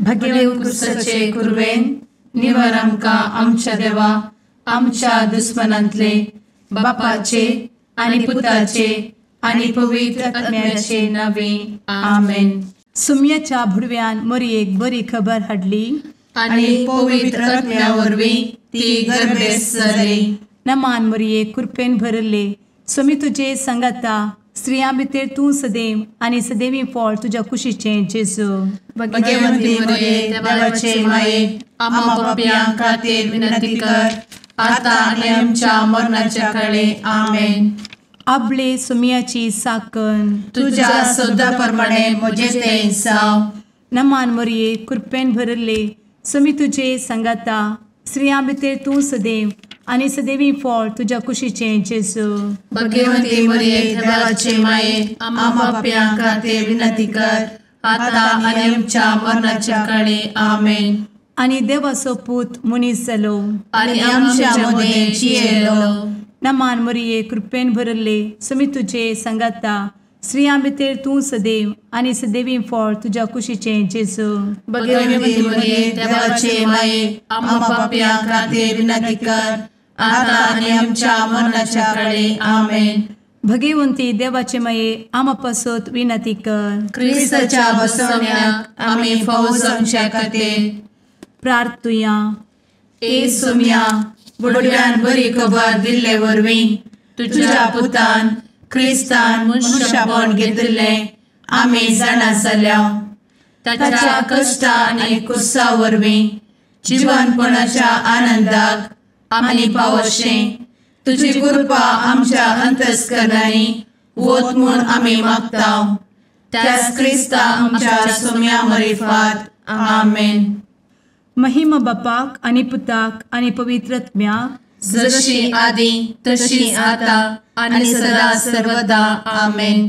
भगेव कुरवेन निवर आमकां आमच्या देवा आमच्या दुस्मनांतले बापाचे आनी पुताचे आनी पवित्र आत्म्याचे नावे आमेन. सुम्याच्या भुडव्यान मोरयेक बरी खबर हाडली आनी पवित्र आत्म्या वरवीं ती गर्भेस्त जाली. नमान मोरये, कृपेन भरले, स्वामी तुजे संगाता, स्त्रियां भितर तूं सदैव आनी सदैवी फळ तुज्या कुशीचें जेजू. भगवंती मोरये, देवाचे माये, आम्हा पापयां खातीर विनंती कर आता आनी आमच्या मरणाच्या काळे. आमेन. आपले सुम्याची साकन तुज्या सदा प्रमाणे म्हजें तें जावं. नमान मोरये, कृपेन भरले, स्वामी तुजे संगाता, स्त्रियां भितर तूं सदैव आनी सदैवी फळ तुज्या कुशीचें जेजू. भगवंती मोरये, देवाचे माये, आम्हा पापयां खातीर विनंती कर आता आनी आमच्या मरणाच्या काळे. आमेन. आनी देवाचो पूत मनीस जालो आनी आमच्या मदें जियेलो. नमान मोरये, कृपेन भरले, स्वामी तुजे संगाता, स्त्रियां भितर तूं सदैव आनी सदैवी फळ तुज्या कुशीचें जेजू. भगवंती मोरये, देवाचे माये, आम्हा पापयां खातीर विनंती कर आता आनी आमच्या मरणाच्या काळे. आमेन. भगवंती देवाचे माये, आम्हा पासत विनंती कर. क्रिस्ताच्या बसवण्याक आमी फावो जावच्या खातीर प्रार्थुया. ए सुम्या, बुडव्यान बरी खबर दिल्ले वरवीं तुज्या पुतान क्रिस्तान मनशापण घेतिल्लें आमी जाणा जाल्या. ताच्या कश्टा आनी कुसा वरवीं जिवनपणाच्या आनंदाक आमी पावशें तुजी कृपा आमच्या अंतस्करणांनी वत म्हूण आमी मागता. त्याच क्रिस्ता आमच्या सुम्या मरिफात. आमेन. महिमा बापाक आनी पुताक आनी पवित्र आत्म्याक, जशी आदी तशी आता आनी सदा सर्वदा. आमेन.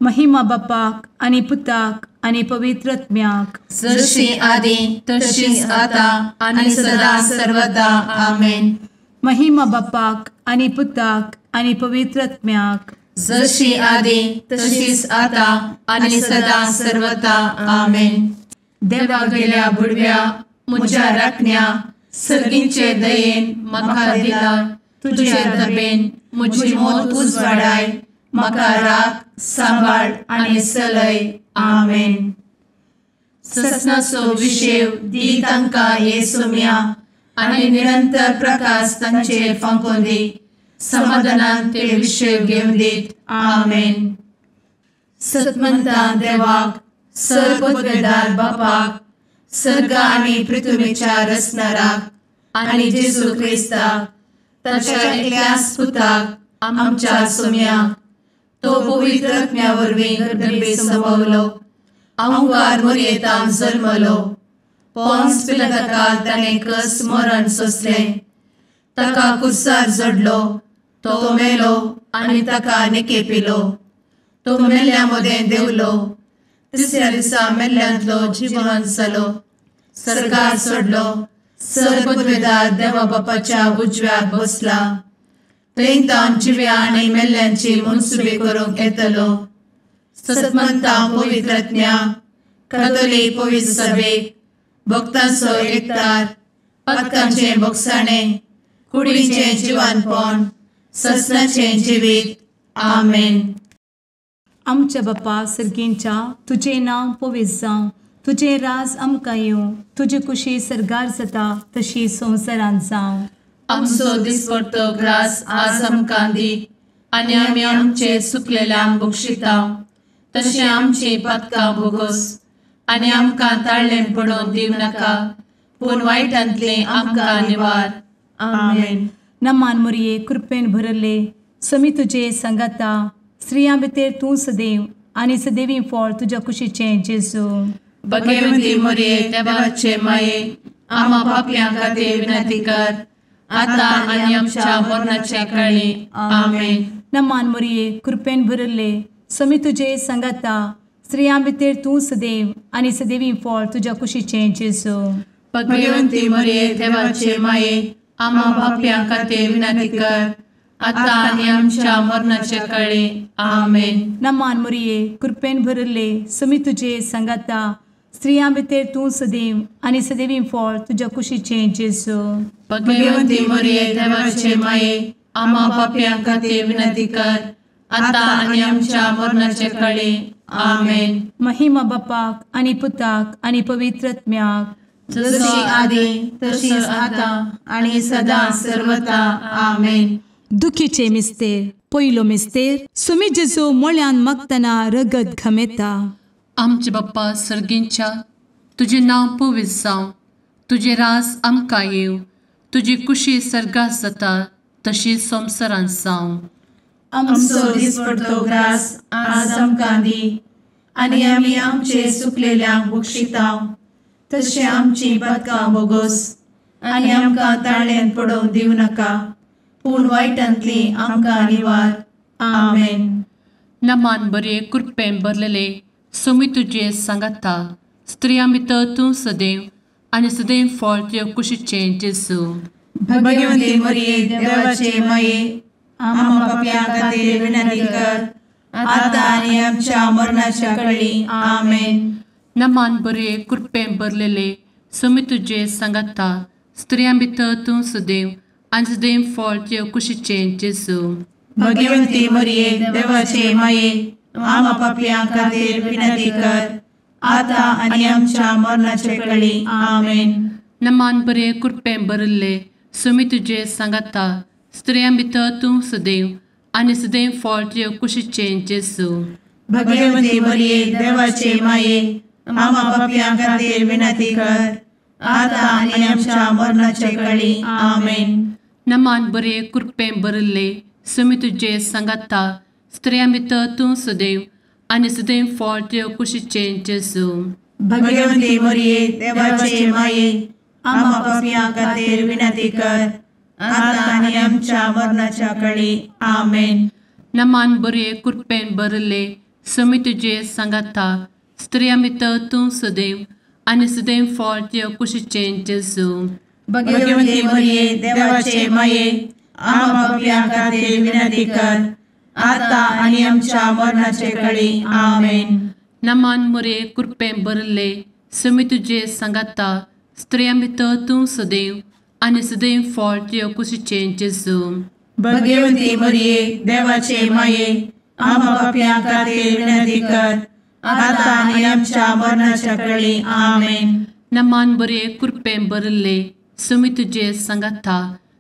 महिमा बापाक आनी पुताक आनी पवित्र आत्म्याक, जशी आदी तशी आता आनी सदा सर्वदा. आमेन. महिमा बापाक आनी पुताक आनी पवित्र आत्म्याक, जशी आदी तशीच आता आनी सदा सर्वदा. आमेन. देवा गेल्या बुडव्या म्हज्या राखण्या सर्गींचे दयेन म्हाका दिला तुजे दबेन म्हजी मोत उजवाडाय, म्हाका राख सांबाळ आनी सलय. आमेन. ससनाचो विशेव दी तांकां हे सुम्या आनी निरंतर प्रकाश तांचेर फांकोवन दी, समाधानान ते विशेव घेवन दीत. आमेन. सतमंता देवाक, सर्वपदवेदार बापाक, सर्ग आनी पृथ्वीच्या रचणाराक आनी जेजू क्रिस्ताक ताच्या एकल्याच पुताक आमच्या सुम्याक, तो पवित्र आत्म्या वरवीं गर्भे संभवलो, अहंकार मोरयेतान जल्मलो, पोन्स पिलाताकाल ताणें कस मरण सोंसलें, ताका कुर्सार जडलो, तो मेलो आनी ताका निकेपिलो, तो मेल्ल्या मदें देंवलो, तिसऱ्या दिसा मेल्ल्यांतलो जिवन जालो, सर्गार सोडलो, सर्वपदवेदार देवा बापाच्या उजव्याक बसला, थंय तावन जिव्या आनी मेल्ल्यांची मनसुबी करूंक येतलो. सतमंता पवित्र आत्म्या, कातोलीक पवित्र सभेक, भक्तांचो एकतार, पातकांचें भोगसाणें, कुडीचें जिवानपण, ससनाचें जिवीत. आमेन. आमच्या बापा सर्गींच्या, तुजें नांव पवित्र जावं, तुजें राज आमकां येवं, तुजी कुशी सर्गार जाता तशी संवसारांत जावं. आमचो दिसपडतो ग्रास आज आमकां दी आनी आमी आमचे सुकलेल्यांक बक्षिता तशें आमची पातकां भोगोस आनी आमकां ताळ्ळें पडोवन दिवं नाका, पूण वायटांतलें आमकां निवार. आमेन. नमान मोरये, कृपेन भरले, स्वामी तुजे संगाता, स्त्रियां भितर तूं सदैव आनी सदैवी फळ तुज्या कुशीचें जेजू. भगवंती मोरये, देवाचे माये, आम्हा पापयां खातीर विनंती कर आता आनी आमच्या मरणाच्या काळी. आमेन. नमान मोरये, कृपेन भरले, स्वामी तुजे संगाता, स्त्रियां भितर तूं सदैव आनी सदैवी फळ तुज्या कुशीचें जेजू. भगवंती मोरये, देवाचे माये, आम्हा पापयां खातीर विनंती कर आता आनी आमच्या मरणाच्या काळी. आमेन. नमान मोरये, कृपेन भरले, स्वामी तुजे संगाता, स्त्रियां भितर तूं सदैव आनी सदैवी फळ तुज्या कुशीचें जेजू. भगवंती मरिये देवाचे माये, आम्हा पापयां खातीर विनंती कर, आतां आनी आमच्या मरणाचे कळे. आमेन. महिमा बापाक आनी पुताक आनी पवित्र आत्म्याक, जशी आदी तशीच आतां आनी सदां सर्वता. आमेन. दुखीचे मिस्तेर. पयलो मिस्तेर, सुमी जेजू मोळ्यान मागतना रगत घमेता. आमचे बाप्पा सर्गींच्या, तुजें नांव पवित्र जावं, तुजें रास आमकां येवं, तुजी कुशी सर्गात जाता तशी संवसारांत जावं. आमचो दिसपडतो ग्रास आज आमकां दी, आनी आमी आमचे सुकलेल्यांक बक्षिता तशें आमची पातकां बोगोस, आनी आमकां ताळ्यान पडोवंक दिवं नाका, पूण वायटांतली आमकां निवार. आमेन. नमान बरे कृपेन भरलेले सोमी तुजे सांगाता, स्त्रियां भितर तूं सदैव आनी सदैव फळ तुज्या कुशीचें जेजू. भगवंती मरिये देवाचे माये, आम्हा पापयां खातीर विनंती कर, आतां आनी आमच्या मरणाच्या कळी. आमेन. नमान बरे कृपेन भरलेले सोमी तुजे सांगाता, स्त्रियां भितर तूं सदैव आनी सदैव फळ तुज्या कुशीचें जेजू. भगवंती मरिये देवाचे माये, आम्हा पापयां खातीर विनंती कर, आतां आनी आमच्या मरणाचे कळी. आमेन. नमान बरे कृपेन भरिल्ले सोमी तुजे सांगाता, स्त्रियां भितर तूं सदैव आनी सदैव फळ तुज्या कुशीचें जेजू. भगवंती मरिये देवाचे माये, आम्हा पापयां खातीर विनंती कर, आतां आनी आमच्या मरणाचे कळी. आमेन. नमान बरे कृपेन भरिल्ले सोमी तुजे सांगाता, स्त्रियां भितर तूं सदैव आनी सदैव फळ तुज्या कुशीचें जेजू. भगवंती मरिये देवाचे माये, आम्हा पापयां खातीर विनंती कर, आतां आनी आमच्या मरणाच्या कळी. आमेन. नमान बरे कृपेन भरिल्ले सोमी तुजे सांगाता, स्त्रियां भितर तूं सदैव आनी सदैव फळ तुज्या कुशीचें जेजू. भगवंती मरिये देवाचे माये, आम्हा पापयां खातीर विनंती कर, आतां आनी आमच्या मरणाचे कळी. आमेन. नमान मरिये कृपेन भरिल्ले सोमी तुजे सांगाता, स्त्रियां भितर तूं सदैव आनी सदैव फळ तुज्या कुशीचें जेजू. भगवंती मरिये देवाचे माये, आम्हा पापयां खातीर विनंती कर, आतां आनी आमच्या मरणाच्या कळी. आमेन. नमान बरे कृपेन भरिल्ले सोमी तुजे सांगाता,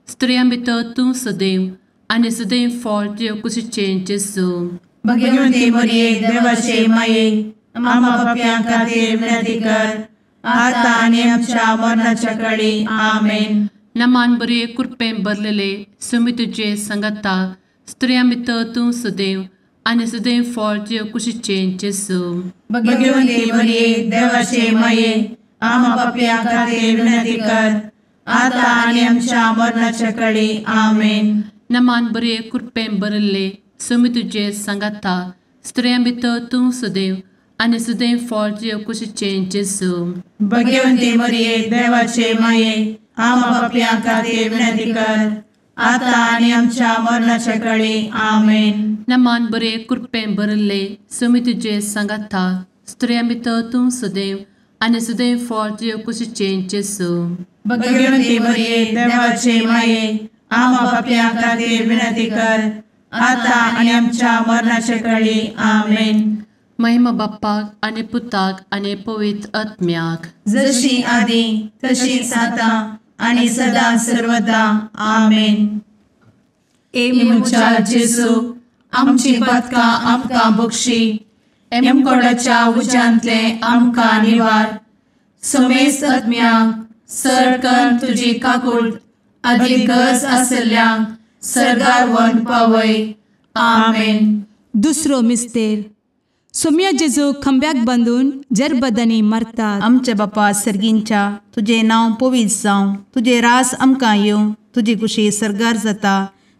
स्त्रियां भितर तूं सदैव आनी सदैव फळ तुज्या कुशीचें जेजू. भगवंती मरिये देवाचे माये, आम्हा पापयां खातीर विनंती कर, आतां आनी आमच्या मरणाच्या कळी. आमेन. नमान बरे कृपेन भरलेले सोमी तुजे सांगाता, स्त्रियां भितर तूं सदैव आनी सदैव फळ तुज्या कुशीचें जेजू. भगवंती मरिये देवाचे माये, आम्हा पापयां खातीर विनंती कर, आतां आनी आमच्या मरणाच्या कळी. आमेन. नमान बरे कृपेन भरिल्ले सोमी तुजे सांगाता, स्त्रियां भितर तूं सदैव आनी सदैव फळ तुज्या कुशीचें जेजू. भगवंती मरिये देवाचे माये, आम्हा पापयां खातीर विनंती कर, आतां आनी आमच्या मरणाच्या कळी. आमेन. नमान बरे कृपेन भरिल्ले सोमी तुजे सांगाता, स्त्रियां भितर तूं सदैव आनी सदैव फळ तुज्या कुशीचें जेजू. भगवंती मरिये देवाचे माये, आम्हा पापयां खातीर विनंती कर, आतां आनी आमच्या मरणाचे कळी. आमेन. महिमा बाप्पाक आनी पुताक आनी पवित्र आत्म्याक, जशी आदी तशीच आतां आनी सदां सर्वदा. आमेन. ए म्हज्या जेजू, आमची पातकां आमकां बक्षी, एमकोडाच्या उज्यांतले आमकां निवार, समेस्त आत्म्यांक सर तुजी काकूट आदी गरज आसल्ल्यांक सर्गार व्हरून पावय. आमेन. दुसरो मिस्तेर, सोम्या जेजू खंब्याक बांदून जरबदांनी मारतात. आमच्या बापा सर्गींच्या, तुजें नांव पवित्र जावं, तुजें रास आमकां येवं, तुजी कुशी सर्गार जाता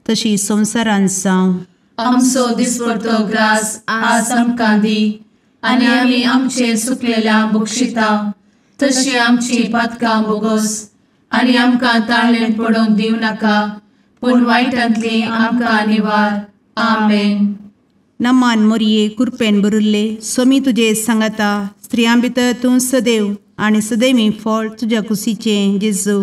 तशी संवसारांत जावं. आमचो दिसपडतो ग्रास आज आमकां दी, आनी आमी आमचे सुकलेल्या बक्षिता तशी आमची पातकां बोगोस, आनी आमकां ताळ्ळेन पडोवंक दिवं नाका, पूण वायटांतली आमकां निवार. आमेन. नमान मोरये कृपेन भरिल्ले सोमी तुजे सांगाता, स्त्रियां भितर तूं सदैव आनी सदैवी फळ तुज्या कुशीचें जेजू।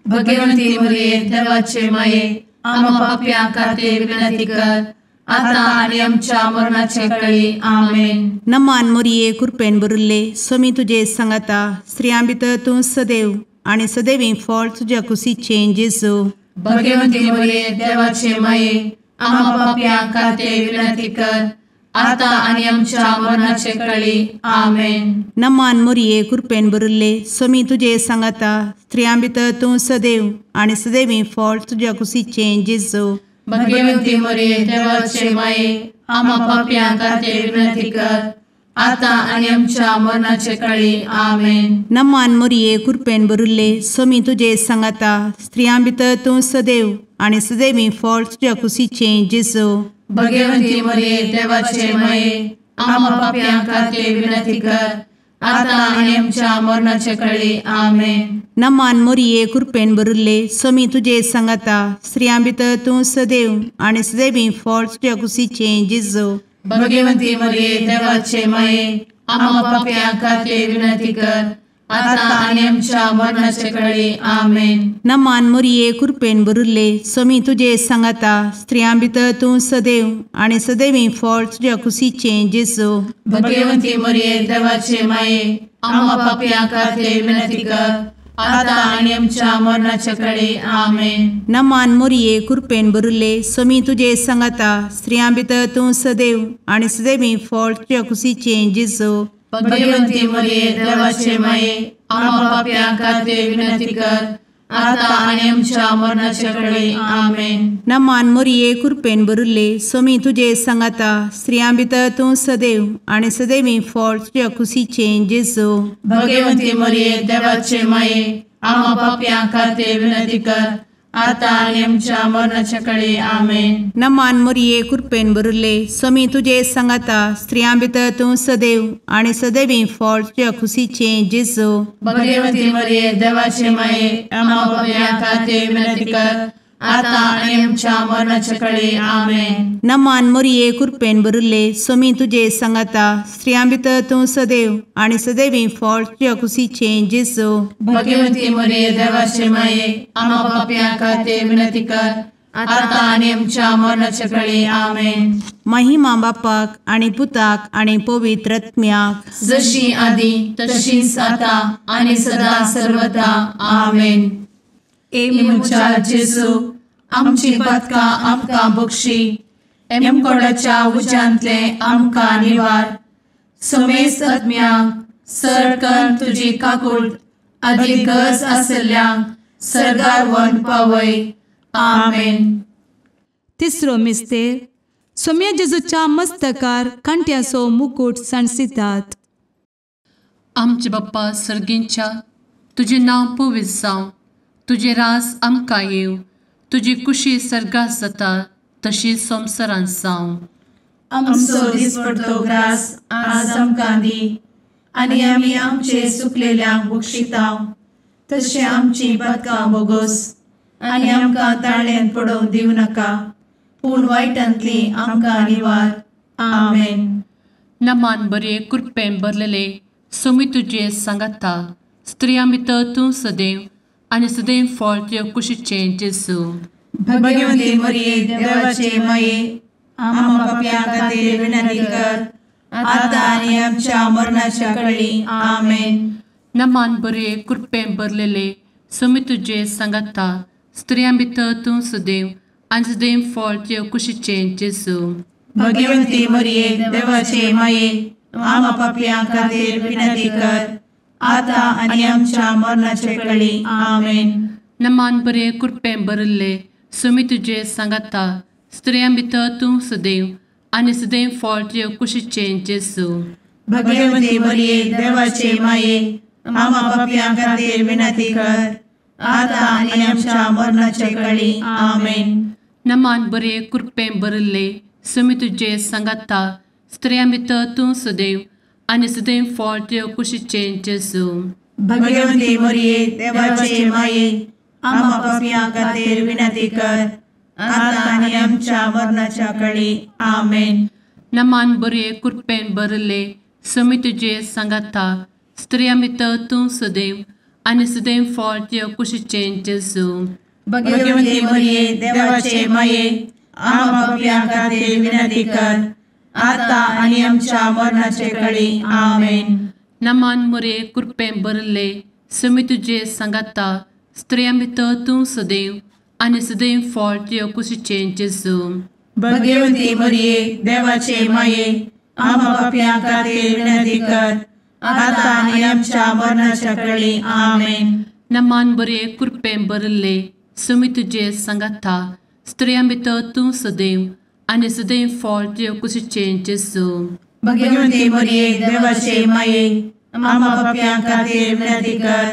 भगवंती मरिये देवाचे माये आम्हा पाप्यां खातीर विनंती कर आता आनी आमच्या मरणाचे वेळी। आमेन। नमान मरिये कृपेन भरिल्ले स्वामी तुजे सांगाता स्त्रियां भितर तूं सदैव आनी सदैवी फळ तुज्या कुशीचें जेजू। भगवंती मरिये देवाचे माये आम्हा पाप्यां खातीर विनंती कर आता आनी आमच्या मरणाचे वेळी। आमेन। नमान मरिये कृपेन भरिल्ले स्वामी तुजे सांगाता स्त्रियां भितर तूं सदैव आनी सदैवी फळ तुज्या कुशीचें जेजू। भगवंती मरिये देवाचे माये आम्हा पाप्यां खातीर विनंती कर आता आनी आमच्या मरणाचे वेळी। आमेन। नमान मरिये कृपेन भरिल्ले स्वामी तुजे सांगाता स्त्रियां भितर तूं सदैव आनी सदैवी फळ तुज्या कुशीचें जेजू। भगवंती मरिये देवाचे माये आम्हा पाप्यां खातीर विनंती कर आता आनी आमच्या मरणाचे वेळी। आमेन। नमान मरिये कृपेन भरिल्ले स्वामी तुजे सांगाता स्त्रियां भितर तूं सदैव आनी सदैवी फळ तुज्या कुशीचें जेजू। भगवंती मरिये देवाचे माये आम्हा पाप्यां खातीर विनंती कर आता आनी आमच्या मरणाचे वेळी। आमेन। नमान मरिये कृपेन भरिल्ले स्वामी तुजे सांगाता स्त्रियां भितर तूं सदैव आनी सदैवी फळ तुज्या कुशीचें जेजू। भगवंती मरिये देवाचे माये आम्हा पाप्यां खातीर विनंती कर आता आनी आमच्या मरणाचे वेळी। आमेन। नमान मरिये कृपेन भरिल्ले स्वामी तुजे सांगाता स्त्रियां भितर तूं सदैव आनी सदैवी फळ तुज्या कुशीचें जेजू। भगवंती मरिये देवाचे माये आम्हा पाप्यां खातीर विनंती कर आता आनी आमच्या मरणाचे वेळी। आमेन। नमान मरिये कृपेन भरिल्ले स्वामी तुजे सांगाता स्त्रियां भितर तूं सदैव आनी सदैवी फळ तुज्या कुशीचें जेजू। भगवंती मरिये देवाचे माये आम्हा पाप्यां खातीर विनंती कर आता आनी आमच्या मरणाचे वेळी। आमेन। नमान मरिये कृपेन भरिल्ले स्वामी तुजे सांगाता स्त्रियां भितर तूं सदैव आनी सदैवी फळ तुज्या कुशीचें जेजू। भगवंती मरिये देवाचे माये आम्हा पाप्यां खातीर विनंती कर आता आनी आमच्या मरणाचे वेळी। आमेन। नमान मरिये कृपेन भरिल्ले स्वामी तुजे सांगाता स्त्रियां भितर तूं सदैव आनी सदैवी फळ तुज्या कुशीचें जेजू। भगवंती मरिये देवाचे माये आम्हा पाप्यां खातीर विनंती कर आता आनी आमच्या मरणाचे वेळी। आमेन। महिमा बापाक आनी पुताक आनी पवित्र आत्म्याक जशी आदी तशीच आता आनी सदा सर्वदा। आमेन। ए म्हज्या जेजू आमची पातकां आमकां बक्षी एमकोडाच्या उज्यांतले आमकां निवार समेस्त आत्म्यांक सरकन तुजी काकूट आदी गरज आशिल्ल्यांक सर्गार व्हरून पावय। आमेन। तिसरो मिस्तेर सोम्या जेजूच्या मस्तकार कांट्याचो मुकूट सांडसितात। आमचे बाप्पा सर्गींच्या तुजें नांव पवित्र जावं, तुजें राज आमकां येवं, तुजी कुशी सर्गात जाता तशी संवसारांत जावं। आमचो दिसपडतो ग्रास आज आमकां दी आनी आमी आमचे सुकलेल्यांक बक्षिता तशें आमची पातकां बोगोस आनी आमकां ताळ्यान पडोवंक दिवं नाका पूण वायटांतली आमकां निवार। आमेन। नमान बरे कृपेन भरलेले स्वामी तुजे सांगाता स्त्रियां भितर तूं सदैव आनी सदैव फळ तुज्या कुशीचें जेजू। भगवंती मरिये देवाचे माये आम्हा पाप्यां खातीर विनंती कर आता आनी आमच्या मरणाच्या वेळी। आमेन। नमान बरे कृपेन भरलेले स्वामी तुजे सांगाता स्त्रियां भितर तूं सदैव आनी सदैव फळ तुज्या कुशीचें जेजू। भगवंती मरिये देवाचे माये आम्हा पाप्यां खातीर विनंती कर आता आनी आमच्या मरणाचे वेळी। आमेन। नमान बरे कृपेन भरिल्ले स्वामी तुजे सांगाता स्त्रियां भितर तूं सदैव आनी सदैव फळ तुज्या कुशीचें जेजू। भगवंती मरिये देवाचे माये आम्हा पाप्यां खातीर विनंती कर आता आनी आमच्या मरणाचे वेळी। आमेन। नमान बरे कृपेन भरिल्ले स्वामी तुजे सांगाता स्त्रियां भितर तूं सदैव आनी सदैव फळ तुज्या कुशीचें जेजू। भगवंती मरिये देवाचे माये आम्हा पाप्यां खातीर विनंती कर आता आनी आमच्या मरणाच्या वेळी। आमेन। नमान बरे कृपेन भरिल्ले समी तुजे सांगाता स्त्रियां भितर तूं सदैव आनी सदैव फळ तुज्या कुशीचें जेजू. भगवती मरिये देवाचे माये आम्हा पाप्यां खातीर विनंती कर आता आनी आमच्या मरणाचे कळी. आमेन. नमान मोरये कृपेन भरिल्ले समी तुजे सांगाता स्त्रियां भितर तूं सदैव आनी सदैव फळ तुज्या कुशीचें जेजू. भगवती मरिये देवाचे माये आम्हा पाप्यां खातीर विनंती कर आता आनी आमच्या मरणाच्या कळी. आमेन. नमान बरे कृपेन भरिल्ले समी तुजे सांगाता स्त्रियां भितर तूं सदैव आनी सदैव फळ तुज्या कुशीचें जेजू. भगवती मरिये देवाचे माये आम्हा पाप्यां खातीर विनंती कर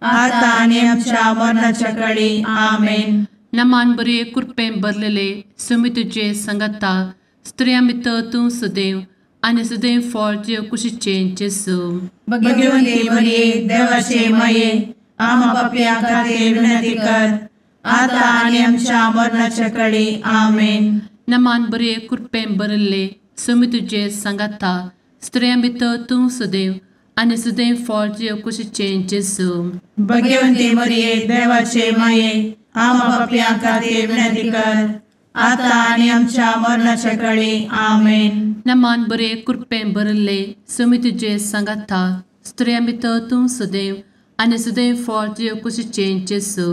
आता आनी आमच्या मरणाच्या कळी. आमेन. नमान बरे कृपेन भरलेले समी तुजे सांगाता स्त्रियां भितर तूं सदैव आनी सदैव फळ तुज्या कुशीचें जेजू. भगवती मरिये देवाचे माये आम्हा पाप्यां खातीर विनंती कर आता आनी आमच्या मरणाच्या कळी. आमेन. नमान बरे कृपेन भरिल्ले समी तुजे सांगाता स्त्रियां भितर तूं सदैव आनी सदैव फळ तुज्या कुशीचें जेजू. भगवती मरिये देवाचे माये आम्हा पाप्यां खातीर विनंती कर आता आनी आमच्या मरणाच्या कळी. आमेन. नमान बरे कृपेन भरिल्ले समी तुजे सांगाता स्त्रियां भितर तूं सदैव आनी सदैव फळ तुज्या कुशीचें जेजू.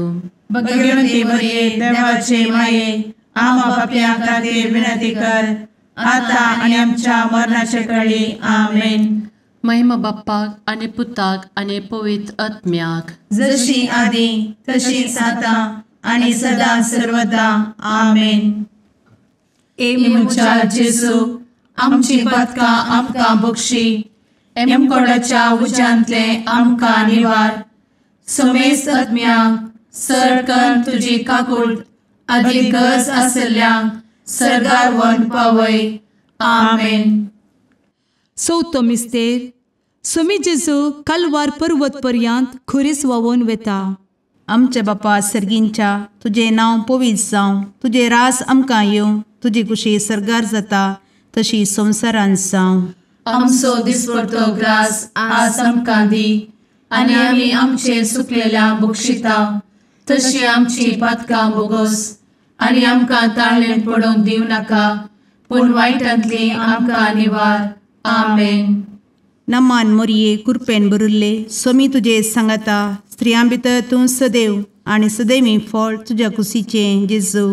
भगवती मरिये देवाचे माये आम्हा पाप्यां खातीर विनंती कर आता आनी आमच्या मरणाच्या कळी. आमेन. महिमा बाप्पाक आनी पुताक आनी पवित्र आत्म्याक, जशी आदी तशीच आता आनी सदा सर्वदा. आमेन. ए म्हज्या जेजू आमची पातकां आमकां बक्षी, एमकोडाच्या उज्यांतले आमकां निवार, समेस्त आत्म्यांक सरकन तुजी काकूट आदी गरज आसल्ल्यांक सर्गार व्हरून पावय. आमेन. चवथो मिस्तेर सुमी जेजू कालवार पर्वत पर्यंत खुरीस व्हांवून वेता. आमच्या बापा सर्गींच्या तुजें नांव पवित्र जावं, तुजें राज आमकां येवं, तुजी कुशी सर्गार जाता तशी संवसारांत जावं. आमचो दिसपडतो ग्रास आज आमकां दी आनी आमी आमचे सुकलेल्या बक्षिता तशी आमची पातकां बोगोस आनी आमकां ताळेन पडोवंक दिवं नाका, पूण वायटांतली आमकां निवार. आमेन. नमान मोरये कृपेन भरिल्ले सोमी तुजे सांगाता स्त्रियां भितर तूं सदैव आनी सदैवी फळ तुज्या कुशीचें जेजू.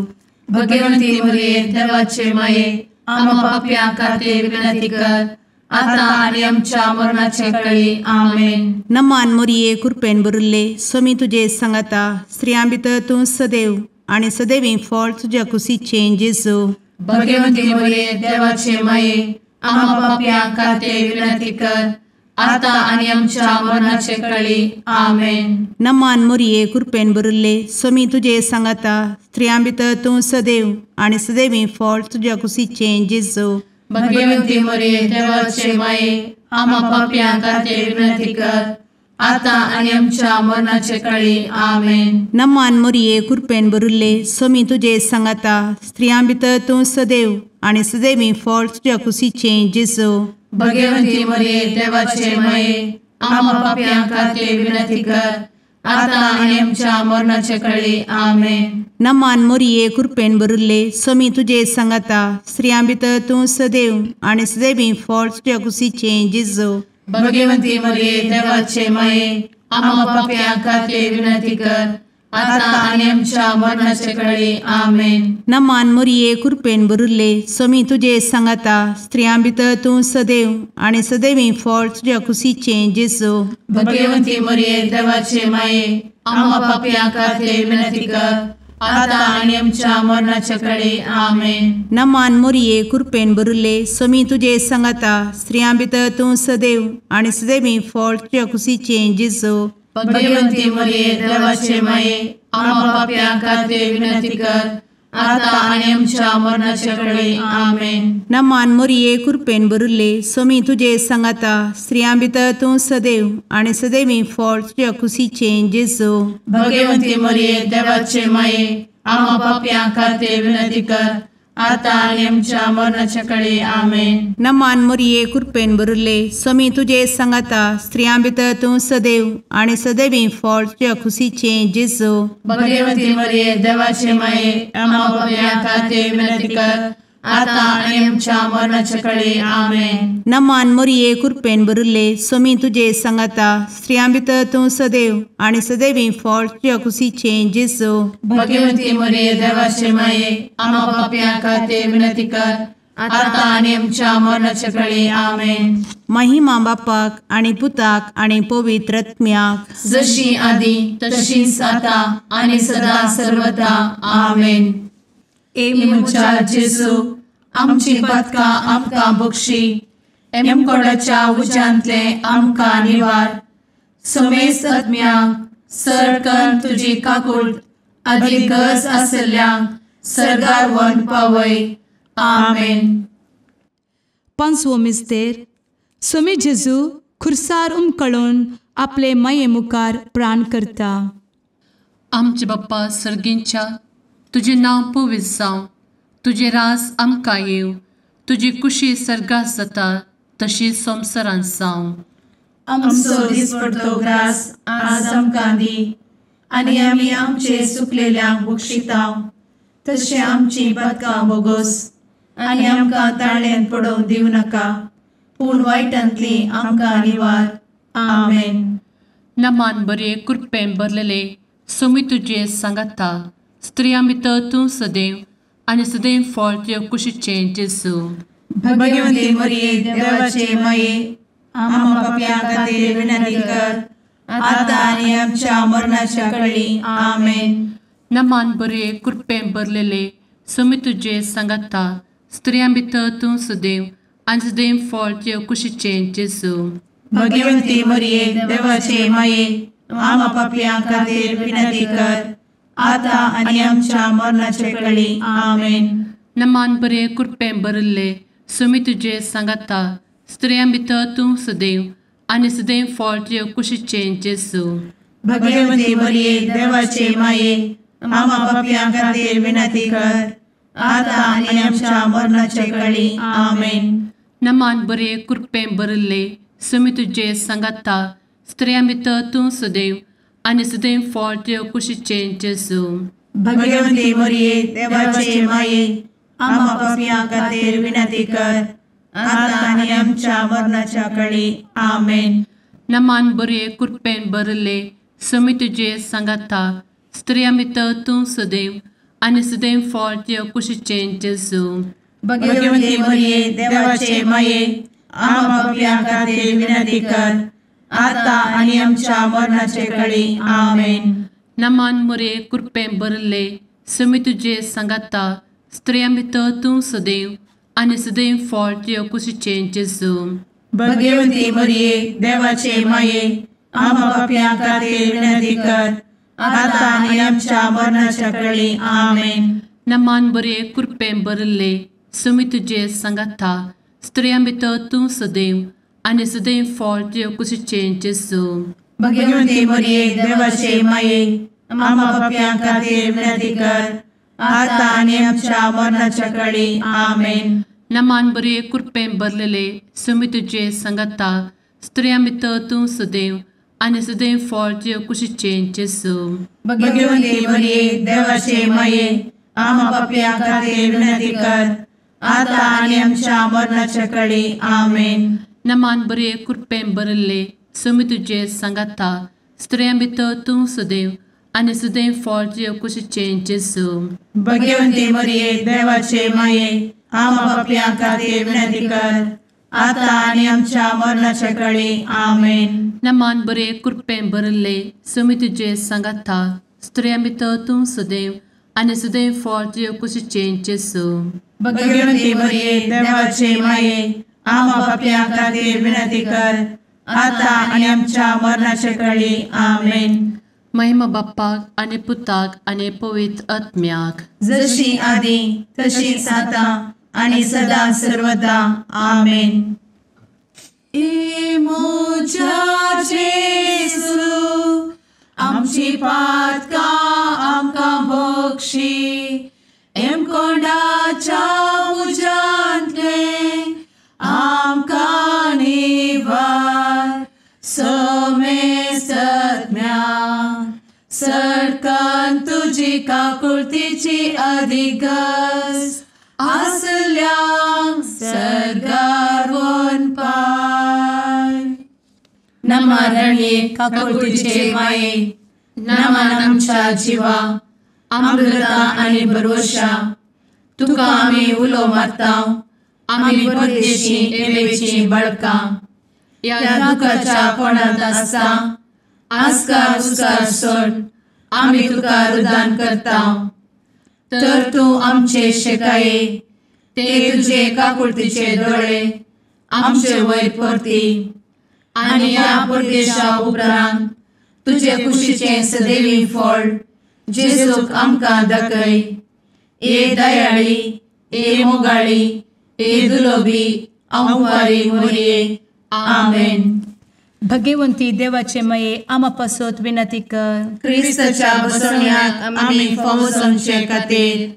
भगवंती मोरये देवाचे माये आम्हा पाप्यां खातीर विनंती कर आता आनी आमच्या मरणाचे कळी. आमेन. नमान मोरये कृपेन भरिल्ले सोमी तुजे सांगाता स्त्रियां भितर तूं सदैव आनी सदैवी फळ तुज्या कुशीचें जेजू. भगवंती मोरये देवाचे माये आम्हा पाप्यां खातीर विनंती कर आता आनी आमच्या मरणाचे कळी. आमेन. नमान मोरये कृपेन भरिल्ले सोमी तुजे सांगाता स्त्रियां भितर तूं सदैव आनी सदैवी फळ तुज्या कुशीचें जेजू. भगवंती मोरये देवाचे माये आम्हा पाप्यां खातीर विनंती कर आता आनी आमच्या मरणाचे कळी. आमेन. नमान मोरये कृपेन भरिल्ले सोमी तुजे सांगाता स्त्रियां भितर तूं सदैव आनी सदैवी फळ तुज्या कुशीचें जेजू. भगवंती मोरये देवाचे माये आम्हा पाप्यां खातीर विनंती कर आता आनी आमच्या मरणाचे कळी. आमेन. नमान मोरये कृपेन भरिल्ले सोमी तुजे सांगाता स्त्रियां भितर तूं सदैव आनी सदैवी फळ तुज्या कुशीचें जेजू. भगवंती मोरये देवाचे माये आम्हा पाप्यां खातीर विनंती कर आता आनी आमच्या मरणाचे कळी. आमेन. नमान मोरये कृपेन भरिल्ले सोमी तुजे सांगाता स्त्रियां भितर तूं सदैव आनी सदैवी फळ तुज्या कुशीचें जेजू. भगवंती मोरये देवाचे माये आम्हा पाप्यां खातीर विनंती कर आता आनी आमच्या मरणाचे कळी. आमेन. नमान मोरये कृपेन भरिल्ले सोमी तुजे सांगाता स्त्रियां भितर तूं सदैव आनी सदैवी फळ तुज्या कुशीचें जेजू. भगवंती मोरये देवाचे माये आम्हा पाप्यां खातीर विनंती कर आता आनी आमच्या मरणाचे कळी. आमेन. नमान मोरये कृपेन भरिल्ले सोमी तुजे सांगाता स्त्रियां भितर तूं सदैव आनी सदैवी फळ तुज्या कुशीचें जेजू. भगवंती मोरये देवाचे माये आम्हा पाप्यां खातीर विनंती कर आतां आनी आमच्या मरणाच्या कळे आमेन. नमान मोरये कृपेन भरिल्ले स्वामी तुजे सांगाता स्त्रियां भितर तूं सदैव आनी सदैवी फळ तुज्या खुशीचें जेजू. भगवती मरिये देवाचे माये आम्हा पाप्यां खातीर विनंती कर आतां आनी आमच्या मरणाच्या कळे आमेन. नमान मोरये कृपेन भरिल्ले स्वामी तुजे सांगाता स्त्रियां भितर तूं सदैव आनी सदैवी फळ तुज्या खुशीचें जेजू. भगवती मरिये देवाचे माये आम्हा पाप्यां खातीर विनंती कर आतां आनी आमच्या मरणाच्या कळे आमेन. महिमा बापाक आनी पुताक आनी पवित्र आत्म्याक जशी आदी तशीच आतां आनी सदा सर्वदा आमेन. ए म्हज्या जेजू आमची पातकां आमकां बक्षी एमकोडाच्या उज्यांतले आमकां निवार समेस्त आत्म्यांक सरकन तुजी काकूट आदी गरज आशिल्ल्यांक सर्गार व्हरून पावय आमेन. पांचवो मिस्तेर स्वामी जेजू खुर्सार उमकळून आपले माये मुखार प्राण करता. आमचे बाप्पा सर्गींच्या तुजें नांव पवित्र जावं, तुजें राज आमकां येवं, तुजी कुशी सर्गात जाता तशी संवसारांत जावं. आमचो दिसपडतो ग्रास आज आमकां दी आनी आमी आमचे चुकलेल्यांक बक्षिता तशें आमची पातकां बोगोस आनी आमकां ताळ्यांत पडोवंक दिवं नाका पूण वायटांतली आमकां निवार आमेन. नमान बरे कृपेन भरलेले स्वामी तुजे सांगाता स्त्रियां भितर तूं सदैव आनी सदैव फळ तुज्या कुशीचें जेजू. भगवती मरिये देवाचे माये आम्हा पाप्यां खातीर विनंती कर आतां आनी आमच्या मरणाच्या कळी आमेन. नमान बरे कृपेन भरलेले स्वामी तुजे सांगाता स्त्रियां भितर तूं सदैव आनी सदैव फळ तुज्या कुशीचें जेजू. भगवती मरिये देवाचे माये आम्हा पाप्यां खातीर विनंती कर आतां आनी आमच्या मरणाचे कळी आमेन. नमान बरे कृपेन भरिल्ले स्वामी तुजे सांगाता स्त्रियां भितर तूं सदैव आनी सदैव फळ तुज्या कुशीचें जेजू. भगवती मरिये देवाचे माये आम्हा पाप्यां खातीर विनंती कर आतां आनी आमच्या मरणाचे कळी आमेन. नमान बरे कृपेन भरिल्ले स्वामी तुजे सांगाता स्त्रियां भितर तूं सदैव आनी सदैव फळ तुज्या कुशीचें जेजू. भगवती मरिये देवाचे माये आम्हा पाप्यां खातीर विनंती कर आतां आनी आमच्या मरणाच्या कळी आमेन. नमान बरे कृपेन भरिल्ले स्वामी तुजे सांगाता स्त्रियां भितर तूं सदैव आनी सदैव फळ तुज्या कुशीचें जेजू. भगवती मरिये देवाचे माये आम्हा पाप्यां खातीर विनंती कर आतां आनी आमच्या मरणाचे कळी आमेन. नमान मरिये कृपेन भरिल्ले स्वामी तुजे सांगाता स्त्रियां भितर तूं सदैव आनी सदैव फळ तुज्या कुशीचें जेजू. भगवती मरिये देवाचे माये आम्हा पाप्यां खातीर विनंती कर आतां आनी आमच्या मरणाच्या कळी आमेन. नमान बरे कृपेन भरिल्ले स्वामी तुजे सांगाता स्त्रियां भितर तूं सदैव आनी सदैव फळ तुज्या कुशीचें जेजू. भगवती मरिये देवाचे माये आम्हा पाप्यां खातीर विनंती कर आतां आनी आमच्या मरणाच्या कळी आमेन. नमान बरे कृपेन भरलेले स्वामी तुजे सांगाता स्त्रियां भितर तूं सदैव आनी सदैव फळ तुज्या कुशीचें जेजू. भगवती मरिये देवाचे माये आम्हा पाप्यां खातीर विनंती कर आतां आनी आमच्या मरणाच्या कळी आमेन. नमान बरे कृपेन भरिल्ले स्वामी तुजे सांगाता स्त्रियां भितर तूं सदैव आनी सदैव फळ तुज्या कुशीचें जेजू. भगवती मरिये देवाचे माये आम्हा पाप्यां खातीर विनंती कर आतां आनी आमच्या मरणाच्या कळी आमेन. नमान बरे कृपेन भरिल्ले स्वामी तुजे सांगाता स्त्रियां भितर तूं सदैव आनी सदैव फळ तुज्या कुशीचें जेजू. भगवती मरिये देवाचे माये आम्हा पाप्यां खातीर विनंती कर आतां आनी आमच्या मरणाच्या कळी आमेन. महिमा बाप्पाक आनी पुताक आनी पवित्र आत्म्याक जशी आदी तशीच आतां आनी सदा सर्वदा आमेन. ए म्हज्या जेजू आमची पातकां आमकां बक्षी एमकोंडाच्या तुजी काकुळतीची अधिगस आसल्यांक सर्गार वनपाय. नमा रणये काकुळतीचे माये, नमन आमच्या जिवा, अमृता आनी भरवशा, तुका आमी उलो मारता, आमी परदेशी एवेची बळकां, ह्या दुखाच्या कोणांत आसता आस्कार उस्कार सोड आमी तुका रुदान करता. तर तूं आमचे शेकाये ते तुजे काकुळतीचे दोळे आमचे वयर परती आनी ह्या परदेशा उपरांत तुजे कुशीचें सदैवी फळ जेजूक आमकां दाखय. ए दयाळी, ए मोगाळी, ए दुलोबी अंवारी मोरये. आमेन. भगवंती देवाचे मये आमा पासत विनंती कर. क्रिस्ताच्या बसवण्याक आमी फावो जावचे खातीर.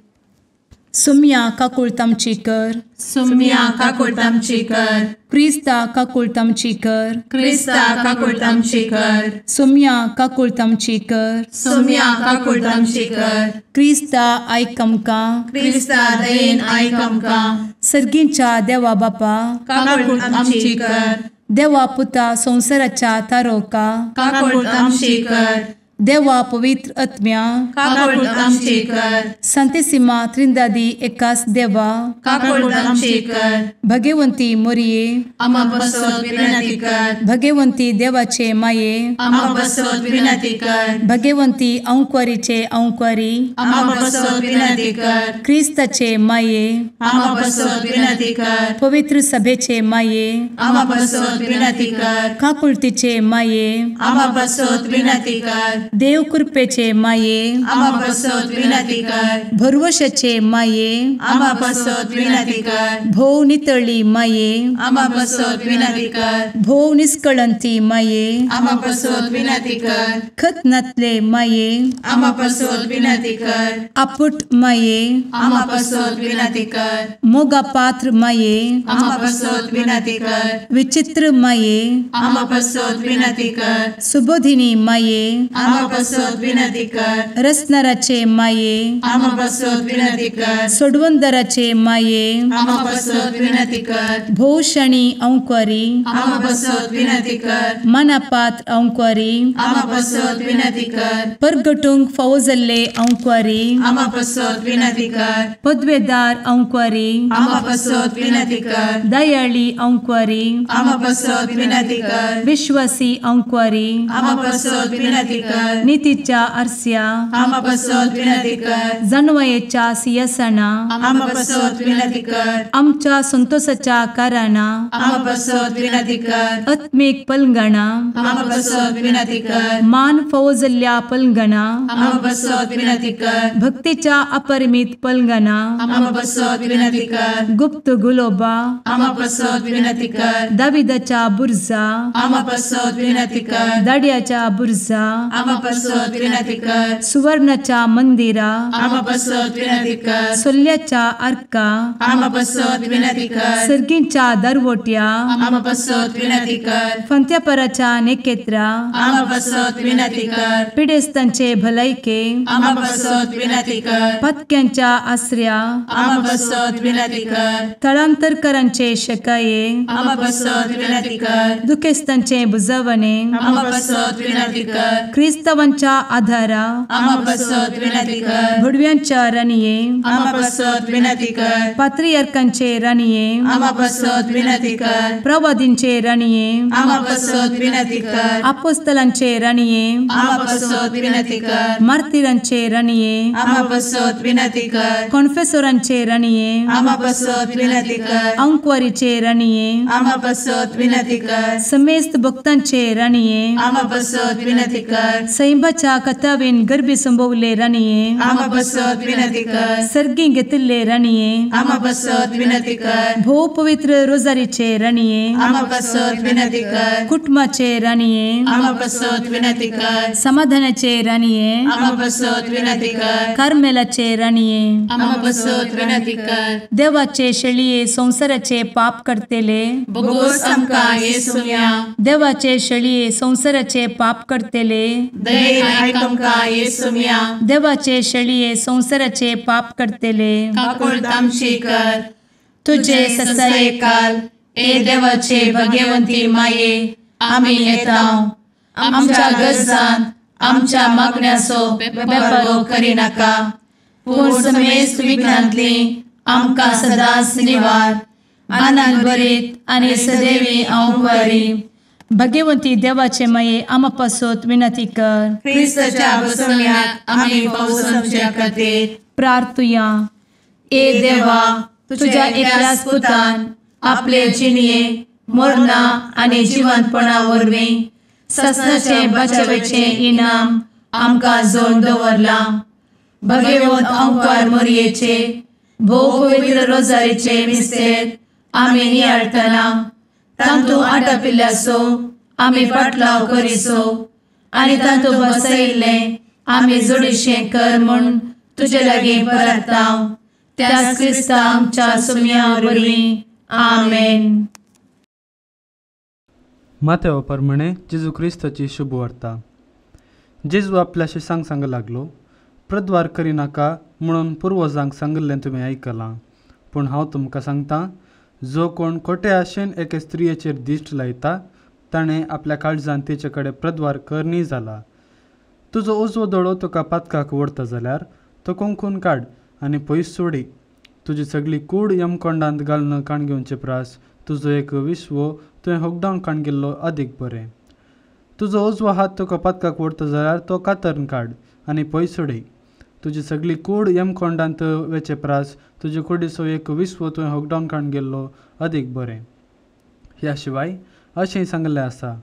सुम्या काकुळत आमची कर. सुम्या काकुळत आमची कर. क्रिस्ता काकुळत आमची कर. क्रिस्ता काकुळत आमची कर. सुम्या काकुळत आमची कर. सुम्या काकुळत आमची कर. क्रिस्ता आयक आमकां. क्रिस्ता दयेन आयक आमकां. सर्गींच्या देवा बापा काकुळत आमची कर. देवा पुता संवसाराच्या तारोका काकुळत आमची कर. देवा पवित्र आत्म्या काकुळत आमची कर. संतेसिमा त्रिंदादी एकास देवा काकुळत आमची कर. भगवंती मोरये आमा पासत विनंती कर. भगवंती देवाचे माये आमा पासत विनंती कर. भगवंती अंकुरीचे अंकुरी आमा पासत विनंती कर. क्रिस्ताचे माये आमा पासत विनंती कर. पवित्र सभेचे माये आमा पासत विनंती कर. काकुळतीचे माये आमा पासत विनंती कर. देव कृपेचे माये आमा पासत विनंती कर. भरवशाचे माये आमा पासत विनंती कर. भोव नितळी माये आमा पासत विनंती कर. भोव निष्कळंती माये आमा पासत विनंती कर. खत नातले माये आमा पासत विनंती कर. आपुट माये आमा पासत विनंती कर. मोगा पात्र माये आमा पासत विनंती कर. विचित्र माये आमा पासत विनंती कर. सुबोधिनी माये आमा पासत विनंती कर. रसनाराचे माये आमा पासत विनंती कर. सोडवंदराचे माये आमा पासत विनंती कर. भोवशणी अंकुरी आमा पासत विनंती कर. मनापात्र अंकुरी आमा पासत विनंती कर. परगटूंक फावो जाल्ले अंकुरी आमा पासत विनंती कर. पदवेदार अंकुरी आमा पासत विनंती कर. दयाळी अंकुरी आमा पासत विनंती कर. विश्वासी अंकुरी आमा पासत विनंती कर. नितीच्या आरस्या आमा पासत विनंती कर. जानवयेच्या सिंहासना आमा पासत विनंती कर. आमच्या संतोषाच्या कारणा आमा पासत विनंती कर. आत्मीक पलंगणा आमा पासत विनंती कर. मान फावो जाल्ल्या पलंगणा आमा पासत विनंती कर. भक्तीच्या अपरिमित पलंगणा आमा पासत विनंती कर. गुप्त गुलोबा आमा पासत विनंती कर. दाविदाच्या बुर्जा आमा पासत विनंती कर. दाड्याच्या बुर्जा आमा पासत विनंती कर. सुवर्णाच्या मंदिरा आमा पासत विनंती कर. सोल्ल्याच्या आर्का आमा पासत विनंती कर. सर्गींच्या दरवट्या आमा पासत विनंती कर. फंत्यापराच्या नेकेत्रा आमा पासत विनंती कर. पिडेस्तांचे भलायके आमा पासत विनंती कर. पत्क्यांच्या आसऱ्या आमा पासत विनंती कर. थळांतरकरांचे शकाये आमा पासत विनंती कर. दुखेस्तांचे बुजवणे आमा पासत विनंती कर. क्रिस्तावांच्या आधारा आमा पासत विनंती कर. भुडव्यांच्या राणये आमा पासत विनंती कर. पात्रियार्कांचे राणये आमा पासत विनंती कर. प्रवादींचे राणये आमा पासत विनंती कर. आपोस्तलांचे राणये आमा पासत विनंती कर. मार्तिरांचे राणये आमा पासत विनंती कर. कॉन्फेसोरांचे राणये आमा पासत विनंती कर. अंकुवारीचे राणये आमा पासत विनंती कर. समेस्त भक्तांचे राणये आमा पासत विनंती कर. सैंबाच्या कथावेन गर्भी संभवले राणये आमा पासत विनंती कर. सर्गी घेतिल्ले राणये आमा पासत विनंती कर. भोव पवित्र रोजारीचे राणये आमा पासत विनंती कर. कुटुंबाचे राणये आमा पासत विनंती कर. समाधानाचे राणये आमा पासत विनंती कर. कार्मेलाचे राणये आमा पासत विनंती कर. देवाचे शेळये संवसाराचे पाप करतेले बोगोस आमकां येसुम्या देवाचे शेळये संवसाराचे पाप करतेले दयेन आयक आमकां येसुम्या। देवाचे शेळये संवसाराचे पाप करतले काकुळट आमची कर। तुजे ससायेकाल ए देवाचे भगवंती माये आमी येता आमच्या गरजान आमच्या मागण्याचो बेपर्वो करिनाका पूण समेस्त विघ्नांतली आमकां सदांच निवार। आनंद भरीत आनी सदैवी अंवकारी भगवंती देवाचे माये आमा पासत विनंती कर। क्रिस्ताच्या बसवण्याक आमी पावसाच्या खातीर प्रार्थुया। ए देवा तुझ्या एकल्याच पुतान आपले जिणये मरणा आनी जिवंतपणा वरवीं ससनाचे बचावेचे इनाम आमकां जोडून दवरलां। भगवंत अंकार मोरयेचे भोव पवित्र रोजारीचे मिस्तेर आमी नियाळटना तांतू आटापिल्ल्याचो आमी पाटलाव करिसो आनी तांतू बसयिल्लें आमी जोडीशें कर म्हूण तुजे लागीं परता त्याच क्रिस्ता आमच्या सुम्या वरवीं आमेन। माथ्या प्रमाणे जेजू क्रिस्ताची शुभवार्ता। जेजू आपल्या शिसांक सांग लागलो, प्रद्वार करिनाका म्हणून पुर्वजांक सांगिल्लें तुमी आयकलां, पूण हांव तुमकां सांगता, जो कोण खोटे आशेन एके स्त्रियेचेर दिश्ट लायता ताणें आपल्या काळजान तिचे कडेन प्रद्वार करणी जाला। तुजो उजवो दोळो तुका पातकाक ओडटा जाल्यार तो कोंकून काड आनी पयस सोडी। तुजी सगळी कूड यमकोंडांत घालून काण घेवचे प्रास तुजो एक विश्व तुवें होगडावन काण गेल्लो अदीक बरें। तुजो उजवो हात तुका पातकाक ओडटा जाल्यार तो कातरून काड आनी पयस सोडी। तुजी सगळी कूड यमकोंडांत वेचे प्रास तुजे कुडीचो एक विश्व तुवें होगडावन काण गेल्लो अदीक बरें। ह्या शिवाय अशें सांगलें आसा,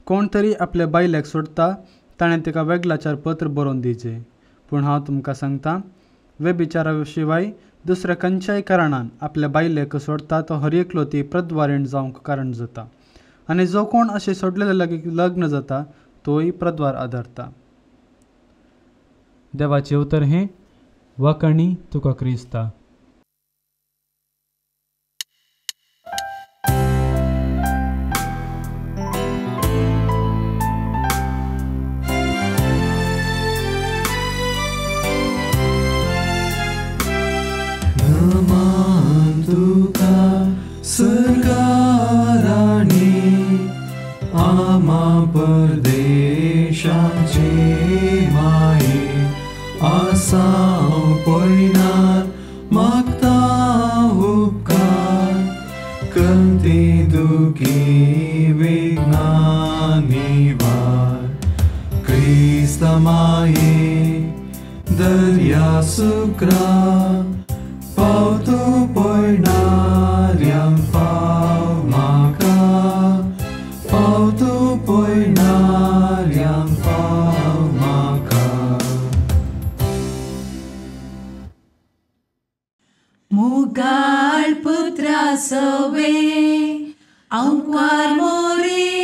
कोण तरी आपल्या बायलेक सोडटा ताणें तिका वेगळाचार पत्र बरोवन दिवचें, पूण हांव तुमकां सांगता, वेबिचारा शिवाय दुसऱ्या खंयच्याय कारणान आपल्या बायलेक सोडटा तो हर एकलो ती प्रद्वारीण जावंक कारण जाता, आनी जो कोण अशें सोडलेले लागीं लग्न जाता तोय प्रद्वार आदारता। देवाचें उतर हें वाकणी तुका क्रिस्ता। तुका सरकाराणी आमा परदेशाचे माये आसाव पयनार मागता उपकार कंती दुखी विघ्ना निवार। क्रिस्त माये दर्या सुक्रा पावतो पयणाऱ्यांक पाव म्हाका, पावतो पयणाऱ्यांक पाव म्हाका। मुगाळ पुत्रा सवे अंकार मोरे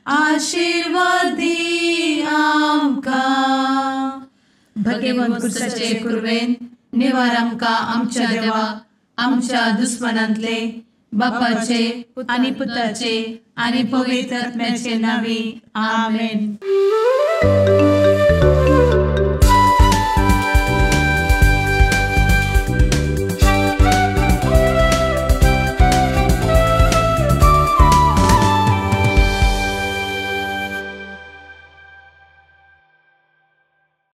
आशीर्वादी आमकां। भगवंत क्रिस्ताचे कुर्वेन निवार आमकां आमच्या देवा आमच्या दुस्मनांतले बापाचे आनी पुताचे आनी पवित्र आत्म्याचे नांवी आमेन।